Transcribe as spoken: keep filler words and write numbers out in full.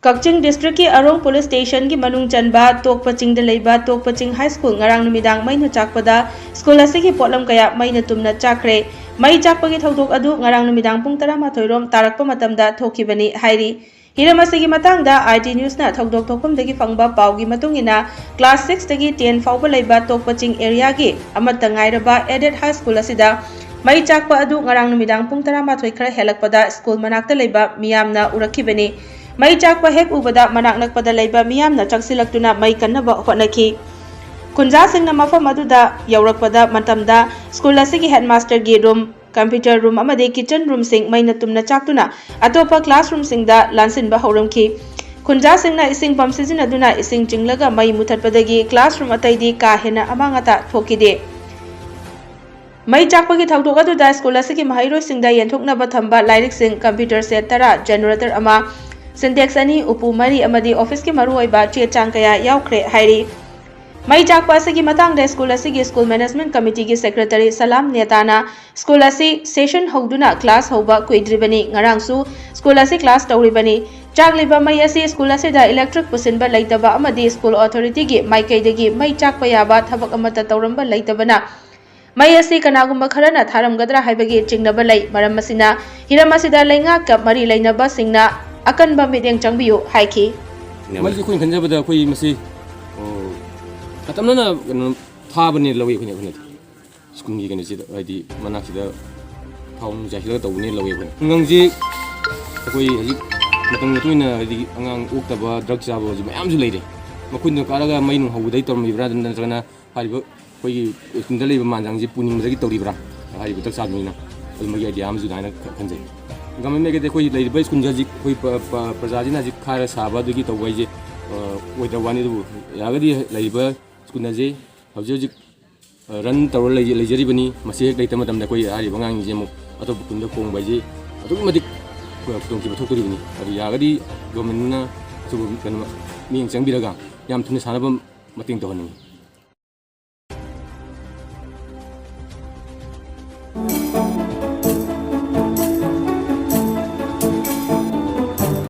ꯀꯛꯆꯤꯡ ꯗꯤꯁꯇ꯭ꯔꯤꯛꯀꯤ ꯑꯔꯣꯡ ꯄꯨꯂꯤꯁ ꯁ꯭ꯇꯦꯁꯟꯒꯤ ꯃꯅꯨꯡ ꯆꯟꯕ ꯇꯣꯛꯄ ꯆꯤꯡꯗ ꯂꯩꯕ ꯇꯣꯛꯄ ꯆꯤꯡ ꯍꯥꯏ ꯁ꯭ꯀꯨꯜ ꯉꯔꯥꯡ ꯅꯨꯃꯤꯗꯥꯡ ꯃꯩꯅ ꯆꯥꯛꯄꯗ ꯁ꯭ꯀꯨꯜ ꯑꯁꯤꯒꯤ ꯄꯣꯠꯂꯝ ꯀꯌꯥ ꯃꯩꯅ ꯇꯨꯝꯅ ꯆꯥꯛꯈ꯭ꯔꯦ꯫ ꯃꯩ ꯆꯥꯛꯄꯒꯤ ꯊꯧꯗꯣꯛ ꯑꯗꯨ ꯉꯔꯥꯡ ꯅꯨꯃꯤꯗꯥꯡ ꯄꯨꯡ ꯇꯔꯥꯃꯥꯊꯣꯏ ꯔꯣꯝ ꯇꯥꯔꯛꯄ ꯃꯇꯝꯗ ꯊꯣꯛꯈꯤꯕꯅꯤ ꯍꯥꯏꯔꯤ꯫ ꯍꯤꯔꯝ ꯑꯁꯤꯒꯤ ꯃꯇꯥꯡꯗ ꯑꯥꯏ ꯇꯤ ꯅ꯭ꯌꯨꯁꯅ ꯊꯧꯗꯣꯛ ꯊꯣꯛꯐꯝꯗꯒꯤ ꯐꯪꯕ ꯄꯥꯎꯒꯤ ꯃꯇꯨꯡ ꯏꯟꯅ, ꯀ꯭ꯂꯥꯁ ꯁꯤꯛꯁꯇꯒꯤ ꯇꯦꯟ ꯐꯥꯎꯕ ꯂꯩꯕ ꯇꯣꯛꯄ ꯆꯤꯡ ꯑꯦꯔꯤꯌꯥꯒꯤ ꯑꯃꯠꯇ ꯉꯥꯏꯔꯕ ꯑꯦꯗꯦꯗ ꯍꯥꯏ ꯁ꯭ꯀꯨꯜ ꯑꯁꯤꯗ ꯃꯩ ꯆꯥꯛꯄ ꯑꯗꯨ ꯉꯔꯥꯡ ꯅꯨꯃꯤꯗꯥꯡ ꯄꯨꯡ ꯇꯔꯥꯃꯥꯊꯣꯏ ꯈꯔ ꯍꯦꯜꯂꯛꯄꯗ ꯁ꯭ꯀꯨꯜ ꯃꯅꯥꯛꯇ ꯂꯩꯕ ꯃꯤꯌꯥꯝꯅ ꯎꯔꯛꯈꯤꯕꯅꯤ꯫ ꯃꯩ ꯆꯥꯛꯄ ꯍꯦꯛ ꯎꯕꯗ ꯃꯅꯥꯛ ꯅꯛꯄꯗ ꯂꯩꯕ ꯃꯤꯌꯥꯝꯅ ꯆꯪꯁꯤꯜꯂꯛꯇꯨꯅ ꯃꯩ ꯀꯟꯅꯕ ꯍꯣꯠꯅꯈꯤ꯫ ꯈꯨꯟꯖꯥꯁꯤꯡꯅ ꯃꯐꯝ ꯑꯗꯨꯗ ꯌꯧꯔꯛꯄꯗ ꯃꯇꯝꯗ ꯁ꯭ꯀꯨꯜ ꯑꯁꯤꯒꯤ ꯍꯦꯗꯃꯥꯁꯇꯔꯒꯤ ꯔꯨꯝ, ꯀꯝꯄ꯭ꯌꯨꯇꯔ ꯔꯨꯝ ꯑꯃꯗꯤ ꯀꯤꯆꯟ ꯔꯨꯝꯁꯤꯡ ꯃꯩꯅ ꯇꯨꯝꯅ ꯆꯥꯛꯇꯨꯅ ꯑꯇꯣꯞꯄ ꯀ꯭ꯂꯥꯁꯔꯨꯝꯁꯤꯡꯗ ꯂꯥꯟꯁꯤꯟꯕ ꯍꯧꯔꯝꯈꯤ꯫ ꯈꯨꯟꯖꯥꯁꯤꯡꯅ ꯏꯁꯤꯡ ꯄꯝ ꯁꯤꯖꯤꯟꯅꯗꯨꯅ ꯏꯁꯤꯡ ꯆꯤꯡꯂꯒ ꯃꯩ ꯃꯨꯊꯠꯄꯗꯒꯤ ꯀ꯭ꯂꯥꯁꯔꯨꯝ ꯑꯇꯩꯗꯤ ꯀꯥ ꯍꯦꯟꯅ ꯑꯃꯥꯡ ꯑꯇꯥ ꯊꯣꯛꯈꯤꯗꯦ꯫ ꯃꯩ ꯆꯥꯛꯄꯒꯤ ꯊꯧꯗꯣꯛ ꯑꯗꯨꯗ ꯁ꯭ꯀꯨꯜ ꯑꯁꯤꯒꯤ ꯃꯍꯩꯔꯣꯏꯁꯤꯡꯗ ꯌꯦꯟꯊꯣꯛꯅꯕ ꯊꯝꯕ ꯂꯥꯏꯔꯤꯛꯁꯤꯡ, ꯀꯝꯄ꯭ꯌꯨꯇꯔ ꯁꯦꯠ ꯇꯔꯥ, ꯖꯦꯅꯦꯔꯦꯇꯔ ꯑꯃ, ꯁꯤꯟꯇꯦꯛꯁ ꯑꯅꯤ, ꯎꯄꯨ ꯃꯔꯤ ꯑꯃꯗꯤ ꯑꯣꯐꯤꯁꯀꯤ ꯃꯔꯨꯑꯣꯏꯕ ꯆꯦ ꯆꯥꯡ ꯀꯌꯥ ꯌꯥꯎꯈ꯭ꯔꯦ ꯍꯥꯏꯔꯤ꯫ ꯃꯩ ꯆꯥꯛꯄ ꯑꯁꯤꯒꯤ ꯃꯇꯥꯡꯗ ꯁ꯭ꯀꯨꯜ ꯑꯁꯤꯒꯤ ꯁ꯭ꯀꯨꯜ ꯃꯦꯅꯦꯖꯃꯦꯟꯠ ꯀꯃꯤꯇꯤꯒꯤ ꯁꯦꯀ꯭ꯔꯦꯇꯔꯤ ꯁꯂꯥꯝ ꯅꯦꯇꯥꯅ ꯁ꯭ꯀꯨꯜ ꯑꯁꯤ ꯁꯦꯁꯟ ꯍꯧꯗꯨꯅ ꯀ꯭ꯂꯥꯁ ꯍꯧꯕ ꯀꯨꯏꯗ꯭ꯔꯤꯕꯅꯤ, ꯉꯔꯥꯡꯁꯨ ꯁ꯭ꯀꯨꯜ ꯑꯁꯤ ꯀ꯭ꯂꯥꯁ ꯇꯧꯔꯤꯕꯅꯤ꯫ ꯆꯥꯛꯂꯤꯕ ꯃꯩ ꯑꯁꯤ ꯁ꯭ꯀꯨꯜ ꯑꯁꯤꯗ ꯏꯂꯦꯛꯇ꯭ꯔꯤꯛ ꯄꯨꯁꯤꯟꯕ ꯂꯩꯇꯕ ꯑꯃꯗꯤ ꯁ꯭ꯀꯨꯜ ꯑꯣꯊꯣꯔꯤꯇꯤꯒꯤ ꯃꯥꯏꯀꯩꯗꯒꯤ ꯃꯩ ꯆꯥꯛꯄ ꯌꯥꯕ ꯊꯕꯛ ꯑꯃꯠꯇ ꯇꯧꯔꯝꯕ ꯂꯩꯇꯕꯅ ꯃꯩ ꯑꯁꯤ ꯀꯅꯥꯒꯨꯝꯕ ꯈꯔꯅ ꯊꯥꯔꯝꯒꯗ꯭ꯔꯥ ꯍꯥꯏꯕꯒꯤ ꯆꯤꯡꯅꯕ ꯂꯩ꯫ ꯃꯔꯝ ꯑꯁꯤꯅ ꯍꯤꯔꯝ ꯑꯁꯤꯗ ꯂꯩꯉꯥꯛꯀ ꯃꯔꯤ ꯂꯩꯅꯕꯁꯤꯡꯅ ꯑꯀꯟꯕ ꯃꯤꯠꯌꯦꯡ ꯆꯪꯕꯤꯌꯨ ꯍꯥꯏꯈꯤ꯫ ꯃꯩꯁꯦ ꯑꯩꯈꯣꯏꯅ ꯈꯟꯖꯕꯗ ꯑꯩꯈꯣꯏ ꯃꯁꯤ, ꯑꯣ, ꯃꯇꯝ ꯅꯥꯏꯅ ꯀꯩꯅꯣ ꯊꯥꯕꯅꯦ ꯂꯧꯏ ꯑꯩꯈꯣꯏꯅ, ꯑꯩꯈꯣꯏꯅꯗꯤ꯫ ꯁ꯭ꯀꯨꯜꯒꯤ ꯀꯩꯅꯣꯁꯤꯗ, ꯍꯥꯏꯗꯤ ꯃꯅꯥꯛꯁꯤꯗ ꯊꯥꯎ ꯅꯨꯡ ꯆꯥꯏꯁꯤꯜꯂꯒ ꯇꯧꯕꯅꯦ ꯂꯧꯏ ꯑꯩꯈꯣꯏꯅ꯫ ꯈꯨꯡꯒꯪꯁꯤ ꯑꯩꯈꯣꯏ ꯍꯧꯖꯤꯛ ꯃꯇꯝꯒꯤ ꯃꯇꯨꯡ ꯏꯟꯅ ꯍꯥꯏꯗꯤ ꯑꯉꯥꯡ ꯑꯣꯛꯇꯕ, ꯗ꯭ꯔꯒ ꯆꯥꯕ ꯍꯧꯖꯤꯛ ꯃꯌꯥꯝꯁꯨ ꯂꯩꯔꯦ꯫ ꯃꯈꯣꯏꯅ ꯀꯥꯔꯒ ꯃꯩ ꯅꯨꯡ ꯍꯧꯕꯗꯒꯤ ꯇꯧꯔꯝꯃꯤꯕ꯭ꯔꯥ, ꯅꯠꯇ꯭ꯔꯒꯅ ꯍꯥꯏꯔꯤꯕ ꯑꯩꯈꯣꯏꯒꯤ ꯁ꯭ꯀꯨꯜꯗ ꯂꯩꯕ ꯃꯥꯟꯖꯥꯡꯁꯦ ꯄꯨꯅꯤꯡꯕꯗꯒꯤ ꯇꯧꯔꯤꯕ꯭ꯔꯥ? ꯍꯥꯏꯔꯤꯕ ꯗ꯭ꯔꯒ ꯆꯥꯕ ꯃꯤꯅ꯫ ꯑꯗꯨ ꯃꯣꯏꯒꯤ ꯑꯥꯏꯗꯤꯌꯥ ꯑꯃꯁꯨ ꯑꯗꯨꯃꯥꯏꯅ ꯈ-, ꯈꯟꯖꯩ꯫ ꯒꯃꯦꯟ ꯃꯥꯏꯀꯩꯗ ꯑꯩꯈꯣꯏ ꯂꯩꯔꯤꯕ ꯁ꯭ꯀꯨꯜꯁꯦ ꯍꯧꯖꯤꯛ ꯑꯩꯈꯣꯏ ꯄ-, ꯄ-, ꯄ꯭ꯔꯖꯥꯁꯤꯅ ꯍꯧꯖꯤꯛ ꯈꯥꯏꯔ ꯁꯥꯕ ꯑꯗꯨꯒꯤ ꯇꯧꯕ ꯍꯥꯏꯁꯦ, ꯑ, ꯑꯣꯏꯗ꯭ꯔꯕ ꯋꯥꯅꯤ꯫ ꯑꯗꯨꯕꯨ ꯌꯥꯔꯒꯗꯤ ꯂꯩꯔꯤꯕ ꯁ꯭ꯀꯨꯜ ꯑꯁꯤ ꯍꯧꯖꯤꯛ ꯍꯧꯖꯤꯛ, ꯑ, ꯔꯟ ꯇꯧꯔ ꯂꯩ-, ꯂꯩꯖꯔꯤꯕꯅꯤ꯫ ꯃꯁꯤ ꯍꯦꯛ ꯂꯩꯇꯕ ꯃꯇꯝꯗ ꯑꯩꯈꯣꯏ ꯍꯥꯏꯔꯤꯕ ꯑꯉꯥꯡꯁꯤꯡꯁꯦ ꯑꯃꯨꯛ ꯑꯇꯣꯞꯄ ꯈꯨꯟꯗ ꯍꯣꯡꯕ ꯍꯥꯏꯁꯤ ꯑꯗꯨꯛꯀꯤ ꯃꯇꯤꯛ ꯈꯨꯗꯣꯡꯊꯤꯕ ꯊꯣꯛꯇꯣꯔꯤꯕꯅꯤ꯫ ꯑꯗꯨ ꯌꯥꯔꯒꯗꯤ ꯒꯣꯔꯃꯦꯟꯅ ꯑꯗꯨꯕꯨ ꯀꯩꯅꯣ, ꯃꯤꯠꯌꯦꯡ ꯆꯪꯕꯤꯔꯒ ꯌꯥꯝ ꯊꯨꯅ ꯁꯥꯟꯅꯕ ꯃꯇꯦꯡ ꯇꯧꯍꯟꯅꯤꯡꯉꯤ꯫